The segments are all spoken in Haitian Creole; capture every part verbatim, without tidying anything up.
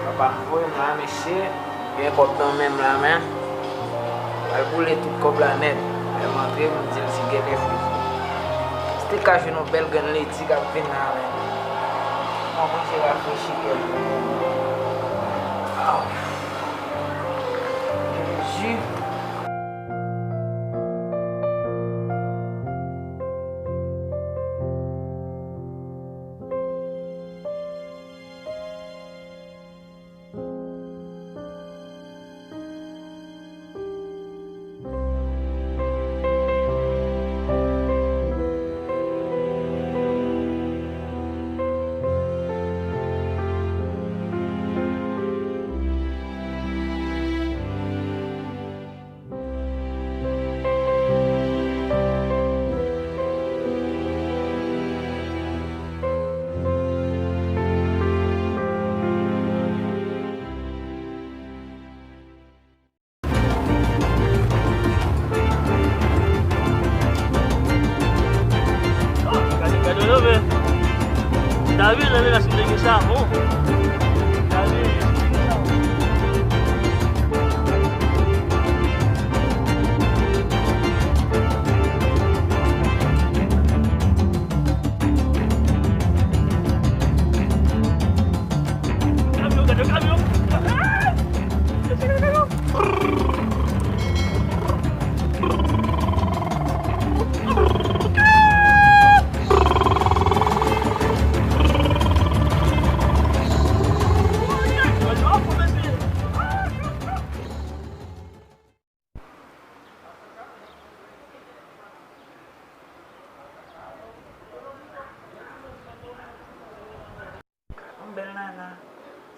Papa m voye m la, mesye. Gen kòb nan men m la, men. Al boule tout kòb la nèt. Lè m antre, m di l si gen refri. Si te ka jwenn yon bèl grenn ledi k ap vin la, men. Mwen oblije rafrechi kè m. Aw. Jezi. Gade, gade, gade, men. David, lè l la sou nèg sa, bon. David, sou nèg sa, bon. Kamyon, gade kamyon. Ah! Yon bèl nana.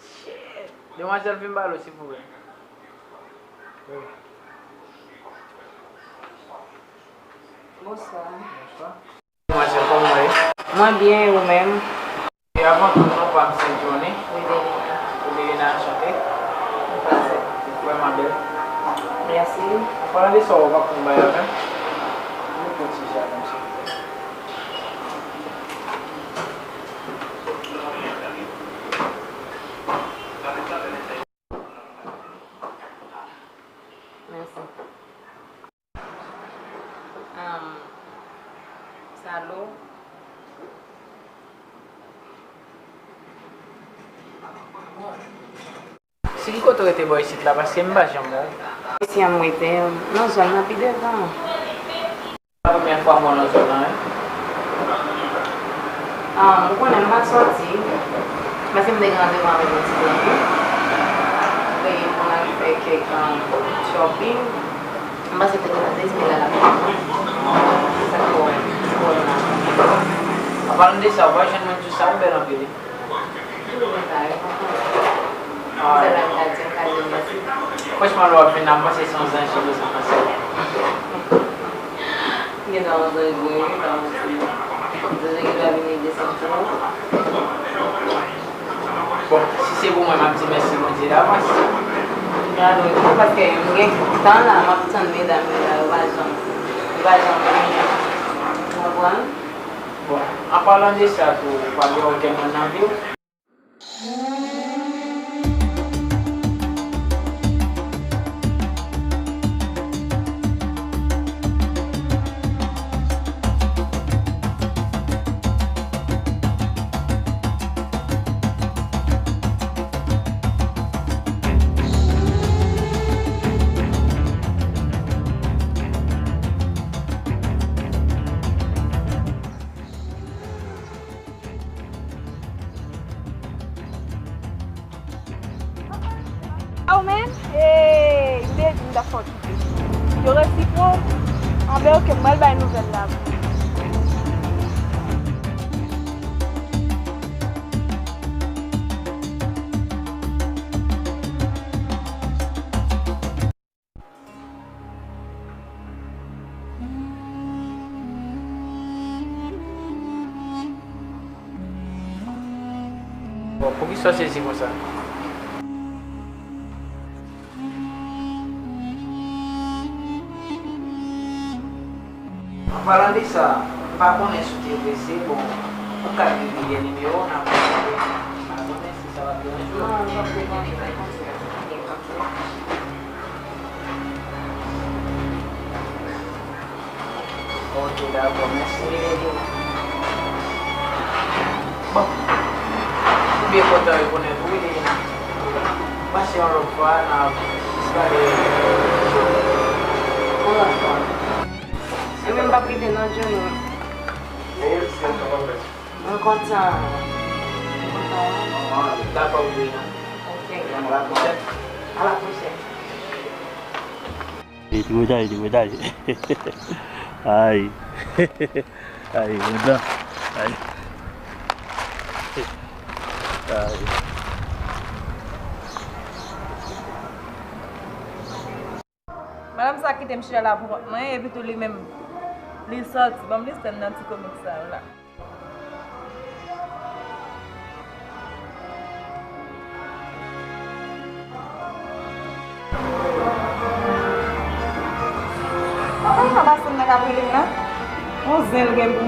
Shit. Demwazèl, vin ba l, silvouplè. Wi. Bonswa. Bonswa. Demwazèl, kòman w ye? Mwen byen, e ou menm? E avan tout, non pa m se Johnny. Widelina. Widelina, anchante. Anchante. Ou vrèman bèl. Mèsi. An palan de sa, ou pa konn bagay avè m? Nou pran ti jazz ansanm. Mèsi. Um, Salo. Si ki kote w rete bò isit la, paske m pa janm wè w. Isi a m rete, nan zòn nan pi devan. Se premyè fwa m wè w nan zòn nan, wi. Ah, ou konnen m pa t sòti. Paske m te gen randevou avèk yon ti zanmi. Veye pou n al fè kèk, um, shopping. M panse te gen tandis, men la l ap fini. Se sa k fè w wè m la. An palan de sa, ou pa jwenn moun di w sa, ou bèl anpil, wi. Tout moun sa yo, franchman. Ah. Sèl bagay m ka di, m ka di w mèsi. Franchman, lè w ap vin la, m panse se yon zanj ki desann nan syèl la. Gen yon zanj vre, wi, pa manti. Zanj ki dwe vini desann tou. Bon, si se pou mwen, m ap di mèsi Bondye davans. Gade w tou, paske m gen tan la, m ap tann medam yo la, yo pa janm, yo pa janm vini. Ou konprann? Bon, an palan de sa tou, ou pral gen okenn moun nan vi w? A ou menm? Hey, m te di m t ap fè w kite. Yo resi pran w? Anben, oke, m pral bay nouvèl la pou ou. Bon, poukisa w sezi konsa? Palan de sa, m pa konnen si w te prese, bon, ou ka vin gen nimewo w, n ap pale, m pa konnen si sa va deranje w. Non, non, non, non, non. Ok, dakò, mèsi. Bon, m byen kontan rekonèt ou wi, Divina. Pase yon lòt fwa, n ap pale yon lòt fwa. Mwen menm m p ap rete nan djòl non. Mwen kontan. Mwen kontan. Dakò, Divina. Ok. A la pwochèn. A la pwochèn. Li te retale, li te retale. Ay. Ay, mwen blan. Ay. Ay. Madanm sa kite m chita la pou kont mwen, epi tou li menm, li sòti. Ban m listen nan ti komik sa yo la. Papa, sa pa sanble nan ka prive m nan. On zen l gen pou m.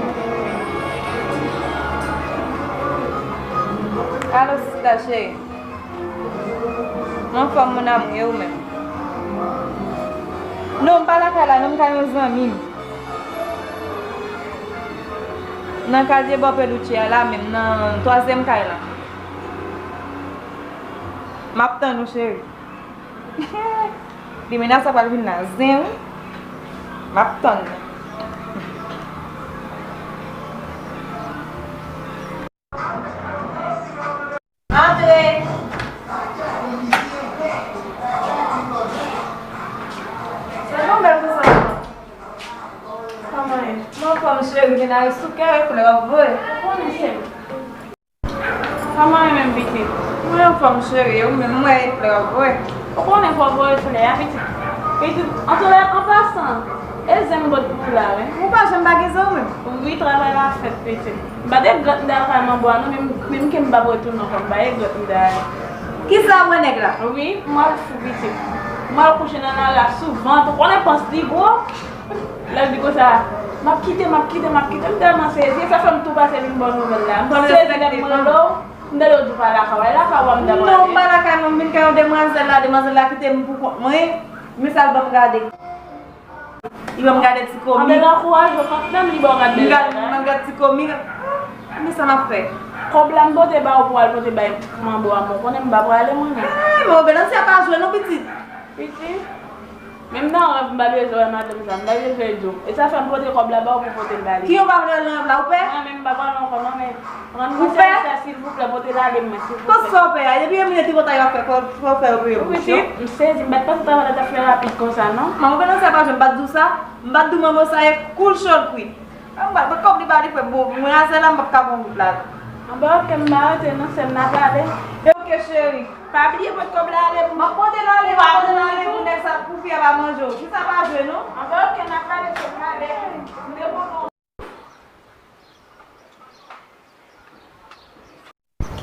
Alo, sista cheri. M anfòm, mon amour, e ou menm? Non, m pa lakay la, non, m kay yon zanmi m. Nan katye bò Peluche a la menm, nan twazyèm kay la. M ap tann ou, cheri. Limena sa pral vin la zen, wi. M ap tann. Antre! Se nou menm pou sa. Kòman ye? Mwen anfòm cheri, vin a sou kè flè w ap voye. Ou konnen se m. Kòman ye menm pitit? Mwen anfòm cheri, ou menm mwen e flè w ap voye. Ou konnen fò w voye flè a pitit. Pitit, antouka, an pasan, e zen m pot pou ou la wi. Ou pa janm pa gen zen ou menm. Wi, travay la fèt pitit. M pa t egzòt m t al kay manbo a non, men m, men m ke m p ap retounen ankò, m pa egzòt m t ale. Kisa wè nèg la? Wi, m al fou pitit. M al kouche nan lari a sou vant, ou konnen pans li gwo. Lè l di konsa, m ap kite, m ap kite, m ap kite, m tèlman sezi, sa fè m tou pase vin ba w nouvèl la. M sezi lè m rele w, m tande w di w pa lakay w, e lakay w a m t ap rele. Non, m pa lakay mwen, m vin kay yon demwazèl la, demwazèl la kite m pou kont mwen, men sa l ban m gade. Li ban m gade ti komik. Anben l ankouraje w kanmenm, li ba w gad bèl bagay. M gad, m gad ti komik. Men sa m ap fè? Kòb la m pote ba w pou w al pote bay manbo a, mwen konnen m pa prale mwen menm. Ay, men Robenans, sa pa jwe non, pitit. Pitit? Menm nan rèv, m pa bezwen wè madanm sa, m pa bezwen di w. E sa fè m pote kòb la ba w pou pote l ba li. Ki ou pa vle al nan rèv la, ou pè? Mwen menm m pa prale ankò non, men. Ou pè? Silvouplè, pote l ale mwen, silvouplè. Tout sa w pè a, depi yon minit tripotay w ap fè, fò, fò w fè yo priye pou ou. Pitit, m sezi, m pa t panse travay la t ap fè rapid konsa non. Manman, pandan sa pa jwenn, m pa t di w sa? M pa t di w manman sa e koul chòl kwit. Mwen, mwen kòb li pa li fè bon, mwen razè la, m p ap ka pran wout la. Anben, ok, m pa rete non, sè m, n a prale. E ok, cheri. Pa bliye pot kòb la ale pou m. M ap pote l ale, m ap pote l ale pou nèg sa, pou fi a pa manje w. Fi sa pa jwe non. Anben, ok, n a prale, sè m, n ale. M te kontan.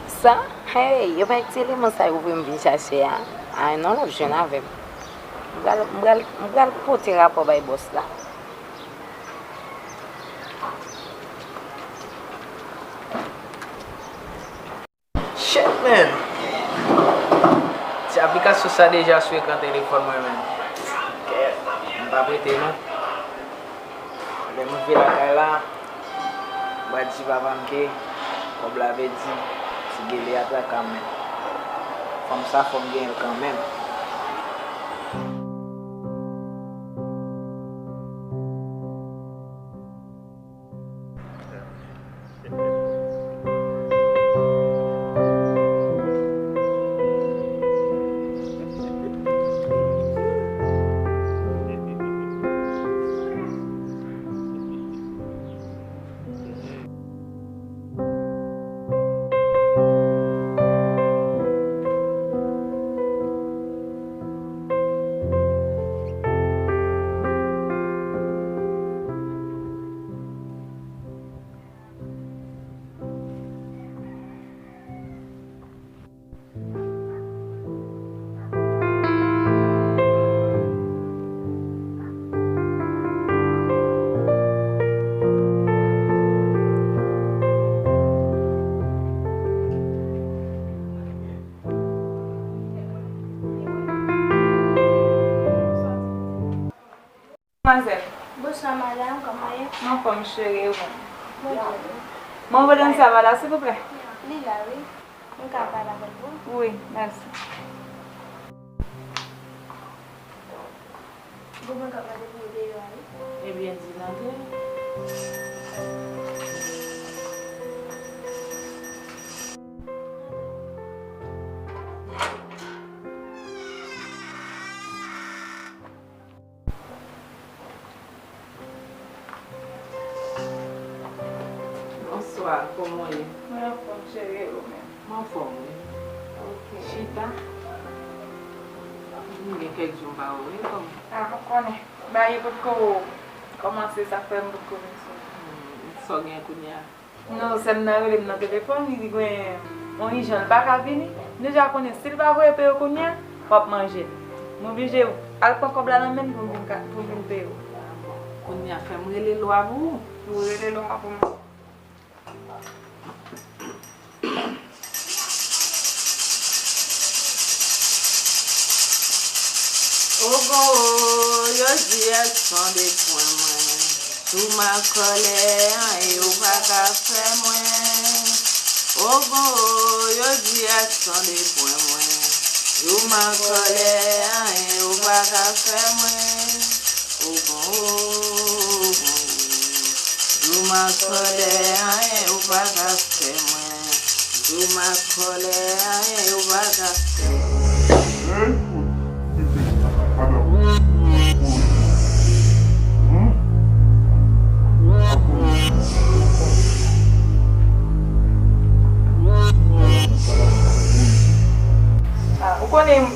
Kisa? Hey, e pa ti eleman sa yo voye m vin chache a? Ay non, l ap jwenn avè m. M pral, m pral, m pral pote rapò bay bòs la. Shit, man! Ti aplikasyon sa deja sou ekran telefòn mwen, man. Kèt, m p ap rete non. Lè m rive lakay la, m pral di papa m ke kòb la pèdi, ti gele a traka m, men fanm sa fò m genyen l kanmenm. Manzèl. Bonswa, madanm, kòman w ye? M anfòm, cheri, e ou menm? Mwen byen. Mwen voye sa va la, silvouplè? Li la, wi. Mwen ka pale avè l pou ou? Wi, mèsi. Gon moun k ap mande pou ou deyò a, wi. Ebyen, di l antre. Bonswa, kòman w ye? Mwen anfòm, cheri, e ou menm? Mwen anfòm, wi. Ok. Chita. M gen kèk jou m pa wè w, wi, kòman? A, ou konnen. Bagay yo potko kòmanse, sa fè m potko vin sou ou. Hmm, sa w gen kounye a? Non, sè m nan rele m nan telefòn, li di gen yon ijan, l pa ka vini. M deja konnen si l pa voye peye w kounye a, w ap manje l. M oblije al pran kòb la nan men l pou m vin ka, pou m vin peye w. Kounye a fè m rele lwa pou ou. Ou rele lwa pou mwen. Ogon o, yo di èskonde pwen mwen. Sou makòlè, anyen yo pa ka fè mwen. Ogon o, yo di èskonde pwen mwen. Sou makòlè, anyen yo pa ka fè mwen. Ogon o, ogon o. Sou makòlè, anyen yo pa ka fè mwen. Sou makòlè, anyen yo pa ka fè. Hey, madanm. Ah, ou konnen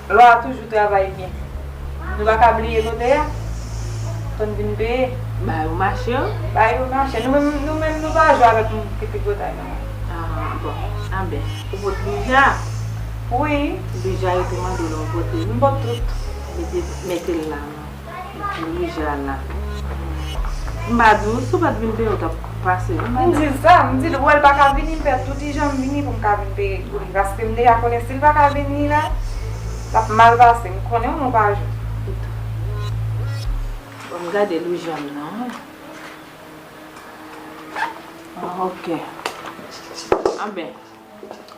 lwa a toujou travay byen. Nou pa ka bliye kote a. Fò n vin peye. Ba yo mache yo? Ba yo mache. Nou menm, nou menm, nou pa jwe avèk moun ki pi gwo tay nan mwen. Ah, bon. Anben, ou pot lija? Wi. Lija yo te mande w la, ou pote l? M pot tout. Mete, mete l la, non. Epi lija la. M pa di w, si w pa t vin peye, w t ap pase, non, madanm? M di l sa, m di l, wè l pa ka vini, m fè tout ijan m vini pou m ka vin peye pou li. Paske m deja konnen si l pa ka vini la, l ap mal pase. M konnen w, nou pa jwe. Bon, m gade lija m nan. Ah, ok. Anben,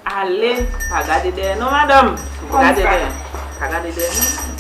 ale, pa gade dèyè non, madanm. Pa gade dèyè. Pa gade dèyè non.